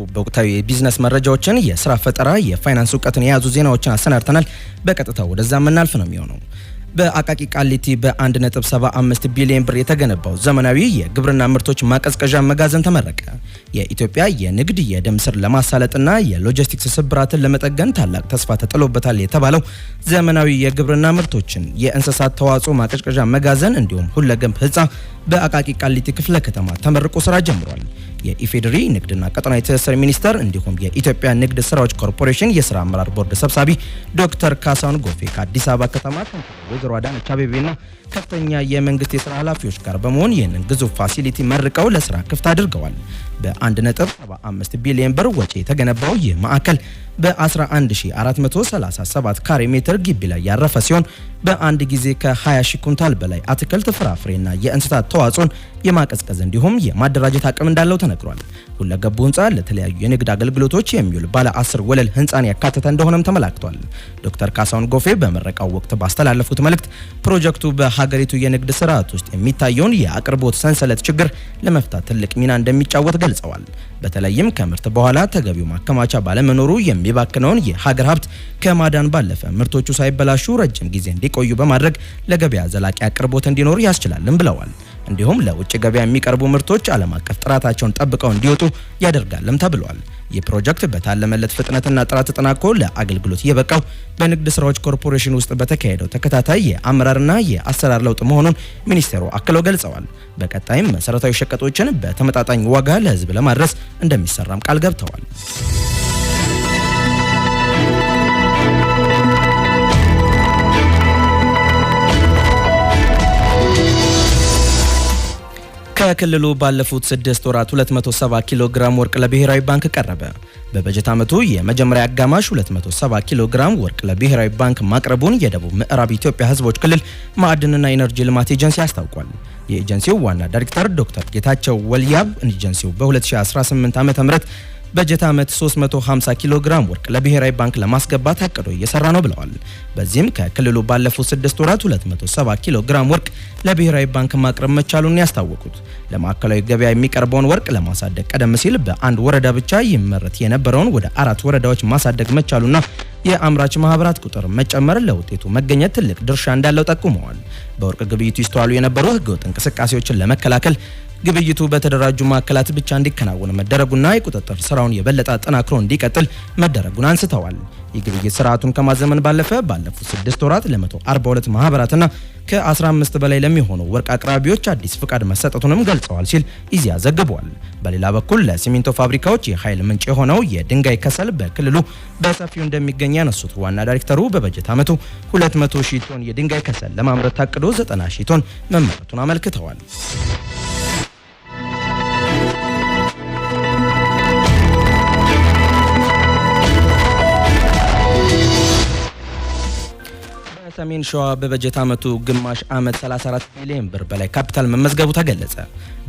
በወቅታዊ የቢዝነስ መረጃዎችን፣ የስራ ፈጠራ፣ የፋይናንስ እውቀትን የያዙ ዜናዎችን አሰናድተናል። በቀጥታ ወደዛ የምናልፍ ነው የሚሆነው። በአቃቂ ቃሊቲ በ1.75 ቢሊዮን ብር የተገነባው ዘመናዊ የግብርና ምርቶች ማቀዝቀዣ መጋዘን ተመረቀ። የኢትዮጵያ የንግድ የደም ስር ለማሳለጥና የሎጂስቲክስ ስብራትን ለመጠገን ታላቅ ተስፋ ተጥሎበታል የተባለው ዘመናዊ የግብርና ምርቶችን የእንስሳት ተዋጽኦ ማቀዝቀዣ መጋዘን እንዲሁም ሁለገብ ህንፃ በአቃቂ ቃሊቲ ክፍለ ከተማ ተመርቆ ስራ ጀምሯል። የኢፌዴሪ ንግድና ቀጠናዊ ትስስር ሚኒስቴር እንዲሁም የኢትዮጵያ ንግድ ስራዎች ኮርፖሬሽን የስራ አመራር ቦርድ ሰብሳቢ ዶክተር ካሳሁን ጎፌ ከአዲስ አበባ ከተማ ከንቲባ ወይዘሮ አዳነች አቤቤና ከፍተኛ የመንግስት የስራ ኃላፊዎች ጋር በመሆን ይህንን ግዙፍ facility መርቀው ለስራ ክፍት አድርገዋል። በ1.75 ቢሊዮን ብር ወጪ የተገነባው ይህ ማዕከል በ11437 ካሬ ሜትር ግቢ ላይ ያረፈ ሲሆን በአንድ ጊዜ ከ20 ሺህ ኩንታል በላይ አትክልት፣ ፍራፍሬና የእንስሳት ተዋጽኦን የማቀዝቀዝ እንዲሁም የማደራጀት አቅም እንዳለው ተነግሯል። ሁለገቡ ህንፃ ለተለያዩ የንግድ አገልግሎቶች የሚውል ባለ 10 ወለል ህንፃን ያካተተ እንደሆነም ተመላክቷል። ዶክተር ካሳሁን ጎፌ በምረቃው ወቅት ባስተላለፉት መልእክት ፕሮጀክቱ በሀገሪቱ የንግድ ስርዓት ውስጥ የሚታየውን የአቅርቦት ሰንሰለት ችግር ለመፍታት ትልቅ ሚና እንደሚጫወት ገልጸዋል። በተለይም ከምርት በኋላ ተገቢው ማከማቻ ባለመኖሩ የሚባክነውን የሀገር ሀብት ከማዳን ባለፈ ምርቶቹ ሳይበላሹ ረጅም ጊዜ እንዲቆዩ በማድረግ ለገበያ ዘላቂ አቅርቦት እንዲኖር ያስችላልም ብለዋል። እንዲሁም ለውጭ ገበያ የሚቀርቡ ምርቶች ዓለም አቀፍ ጥራታቸውን ጠብቀው እንዲወጡ ያደርጋልም ተብሏል። ይህ ፕሮጀክት በታለመለት ፍጥነትና ጥራት ተጠናቆ ለአገልግሎት የበቃው በንግድ ስራዎች ኮርፖሬሽን ውስጥ በተካሄደው ተከታታይ የአመራርና የአሰራር ለውጥ መሆኑን ሚኒስቴሩ አክለው ገልጸዋል። በቀጣይም መሰረታዊ ሸቀጦችን በተመጣጣኝ ዋጋ ለሕዝብ ለማድረስ እንደሚሰራም ቃል ገብተዋል። ከክልሉ ባለፉት 6 ወራት 270 ኪሎ ግራም ወርቅ ለብሔራዊ ባንክ ቀረበ። በበጀት ዓመቱ የመጀመሪያ አጋማሽ 270 ኪሎ ግራም ወርቅ ለብሔራዊ ባንክ ማቅረቡን የደቡብ ምዕራብ ኢትዮጵያ ሕዝቦች ክልል ማዕድንና ኢነርጂ ልማት ኤጀንሲ አስታውቋል። የኤጀንሲው ዋና ዳይሬክተር ዶክተር ጌታቸው ወልያብ ኤጀንሲው በ2018 ዓ.ም በጀት ዓመት 350 ኪሎ ግራም ወርቅ ለብሔራዊ ባንክ ለማስገባት አቅዶ እየሰራ ነው ብለዋል። በዚህም ከክልሉ ባለፉት 6 ወራት 270 ኪሎ ግራም ወርቅ ለብሔራዊ ባንክ ማቅረብ መቻሉን ያስታወቁት ለማዕከላዊ ገበያ የሚቀርበውን ወርቅ ለማሳደግ ቀደም ሲል በአንድ ወረዳ ብቻ ይመረት የነበረውን ወደ አራት ወረዳዎች ማሳደግ መቻሉና የአምራች ማህበራት ቁጥር መጨመር ለውጤቱ መገኘት ትልቅ ድርሻ እንዳለው ጠቁመዋል። በወርቅ ግብይቱ ይስተዋሉ የነበሩ ህገወጥ እንቅስቃሴዎችን ለመከላከል ግብይቱ በተደራጁ ማዕከላት ብቻ እንዲከናወን መደረጉና የቁጥጥር ስራውን የበለጠ አጠናክሮ እንዲቀጥል መደረጉን አንስተዋል። የግብይት ስርዓቱን ከማዘመን ባለፈ ባለፉት 6 ወራት ለ142 ማህበራትና ከ15 በላይ ለሚሆኑ ወርቅ አቅራቢዎች አዲስ ፍቃድ መሰጠቱንም ገልጸዋል ሲል ኢዜአ ዘግቧል። በሌላ በኩል ለሲሚንቶ ፋብሪካዎች የኃይል ምንጭ የሆነው የድንጋይ ከሰል በክልሉ በሰፊው እንደሚገኝ ያነሱት ዋና ዳይሬክተሩ በበጀት ዓመቱ 200 ሺህ ቶን የድንጋይ ከሰል ለማምረት ታቅዶ 90 ሺህ ቶን መመረቱን አመልክተዋል። በሰሜን ሸዋ በበጀት ዓመቱ ግማሽ ዓመት 34 ቢሊዮን ብር በላይ ካፒታል መመዝገቡ ተገለጸ።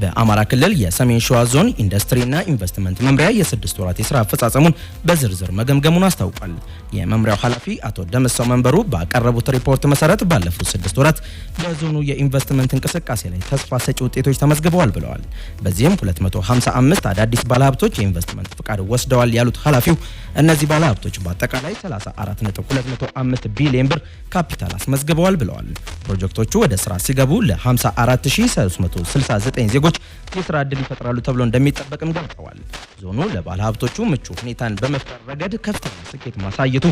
በአማራ ክልል የሰሜን ሸዋ ዞን ኢንዱስትሪና ኢንቨስትመንት መምሪያ የ6 ወራት የስራ አፈጻጸሙን በዝርዝር መገምገሙን አስታውቋል። የመምሪያው ኃላፊ አቶ ደመሰው መንበሩ ባቀረቡት ሪፖርት መሰረት ባለፉት 6 ወራት በዞኑ የኢንቨስትመንት እንቅስቃሴ ላይ ተስፋ ሰጪ ውጤቶች ተመዝግበዋል ብለዋል። በዚህም 255 አዳዲስ ባለሀብቶች የኢንቨስትመንት ፍቃድ ወስደዋል ያሉት ኃላፊው እነዚህ ባለሀብቶች በአጠቃላይ 34.205 ቢሊዮን ብር ካፒታል አስመዝግበዋል ብለዋል። ፕሮጀክቶቹ ወደ ስራ ሲገቡ ለ54369 ዜጎች የስራ ዕድል ይፈጥራሉ ተብሎ እንደሚጠበቅም ገልጸዋል። ዞኑ ለባለ ሀብቶቹ ምቹ ሁኔታን በመፍጠር ረገድ ከፍተኛ ስኬት ማሳየቱ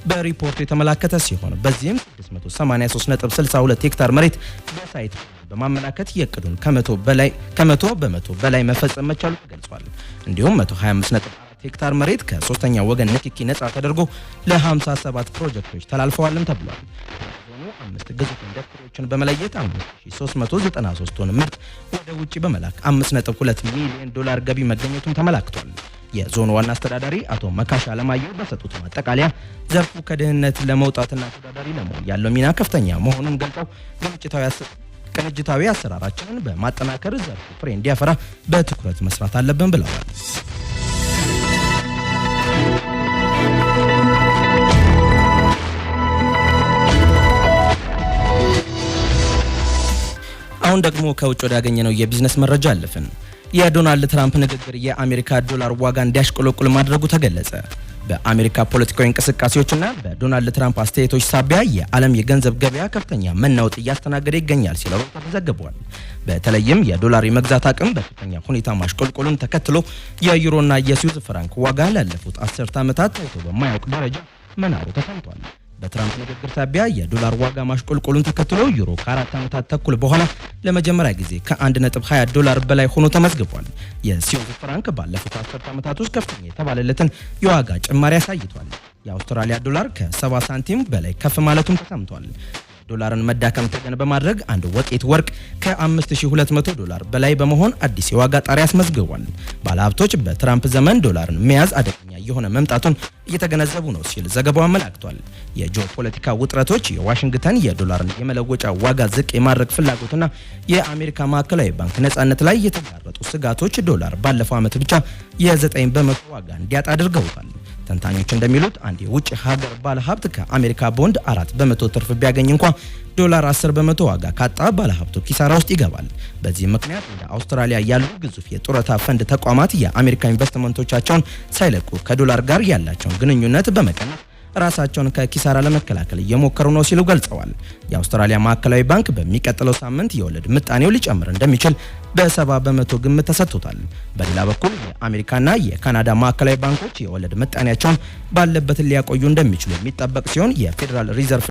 በሪፖርቱ የተመላከተ ሲሆን በዚህም 683.62 ሄክታር መሬት በ site በማመላከት የእቅዱን ከ100% በላይ መፈጸም መቻሉ ተገልጿል። እንዲሁም 125 ሄክታር መሬት ከሶስተኛ ወገን ንክኪ ነጻ ተደርጎ ለ57 ፕሮጀክቶች ተላልፈዋልም ተብሏል። ዞኑ አምስት ግዙፍ ኢንዱስትሪዎችን በመለየት 5393 ቶን ምርት ወደ ውጭ በመላክ 5.2 ሚሊዮን ዶላር ገቢ መገኘቱን ተመላክቷል። የዞኑ ዋና አስተዳዳሪ አቶ መካሽ አለማየሁ በሰጡት ማጠቃለያ ዘርፉ ከድህነት ለመውጣትና ተወዳዳሪ ለመሆን ያለው ሚና ከፍተኛ መሆኑን ገልጸው ቅንጅታዊ አሰራራችንን በማጠናከር ዘርፉ ፍሬ እንዲያፈራ በትኩረት መስራት አለብን ብለዋል። አሁን ደግሞ ከውጭ ወዳገኘነው የቢዝነስ መረጃ አለፍን። የዶናልድ ትራምፕ ንግግር የአሜሪካ ዶላር ዋጋ እንዲያሽቆለቁል ማድረጉ ተገለጸ። በአሜሪካ ፖለቲካዊ እንቅስቃሴዎችና በዶናልድ ትራምፕ አስተያየቶች ሳቢያ የዓለም የገንዘብ ገበያ ከፍተኛ መናወጥ እያስተናገደ ይገኛል ሲል ሮይተርስ ዘግቧል። በተለይም የዶላር የመግዛት አቅም በከፍተኛ ሁኔታ ማሽቆልቆሉን ተከትሎ የዩሮና የስዊዝ ፍራንክ ዋጋ ላለፉት 10 ዓመታት ታይቶ በማያውቅ ደረጃ መናሩ ተሰምቷል። በትራምፕ ንግግር ሳቢያ የዶላር ዋጋ ማሽቆልቆሉን ተከትሎ ዩሮ ከ4 ዓመታት ተኩል በኋላ ለመጀመሪያ ጊዜ ከ1.20 ዶላር በላይ ሆኖ ተመዝግቧል። የስዊዝ ፍራንክ ባለፉት 10 ዓመታት ውስጥ ከፍተኛ የተባለለትን የዋጋ ጭማሪ አሳይቷል። የአውስትራሊያ ዶላር ከ70 ሳንቲም በላይ ከፍ ማለቱም ተሰምቷል። ዶላርን መዳከም ተገን በማድረግ አንድ ወቄት ወርቅ ከ5200 ዶላር በላይ በመሆን አዲስ የዋጋ ጣሪያ አስመዝግቧል። ባለሀብቶች በትራምፕ ዘመን ዶላርን መያዝ አደገኛ እየሆነ መምጣቱን እየተገነዘቡ ነው ሲል ዘገባው አመላክቷል። የጂኦፖለቲካ ውጥረቶች፣ የዋሽንግተን የዶላርን የመለወጫ ዋጋ ዝቅ የማድረግ ፍላጎትና የአሜሪካ ማዕከላዊ ባንክ ነጻነት ላይ የተጋረጡ ስጋቶች ዶላር ባለፈው ዓመት ብቻ የ9% ዋጋ እንዲያጣ አድርገውታል። ተንታኞች እንደሚሉት አንድ የውጭ ሀገር ባለሀብት ከአሜሪካ ቦንድ 4% ትርፍ ቢያገኝ እንኳ ዶላር 10% ዋጋ ካጣ ባለሀብቱ ኪሳራ ውስጥ ይገባል። በዚህ ምክንያት እንደ አውስትራሊያ ያሉ ግዙፍ የጡረታ ፈንድ ተቋማት የአሜሪካ ኢንቨስትመንቶቻቸውን ሳይለቁ ከዶላር ጋር ያላቸውን ግንኙነት በመቀነስ ራሳቸውን ከኪሳራ ለመከላከል እየሞከሩ ነው ሲሉ ገልጸዋል። የአውስትራሊያ ማዕከላዊ ባንክ በሚቀጥለው ሳምንት የወለድ ምጣኔው ሊጨምር እንደሚችል በ70% ግምት ተሰጥቶታል። በሌላ በኩል የአሜሪካና የካናዳ ማዕከላዊ ባንኮች የወለድ ምጣኔያቸውን ባለበት ሊያቆዩ እንደሚችሉ የሚጠበቅ ሲሆን የፌዴራል ሪዘርቭ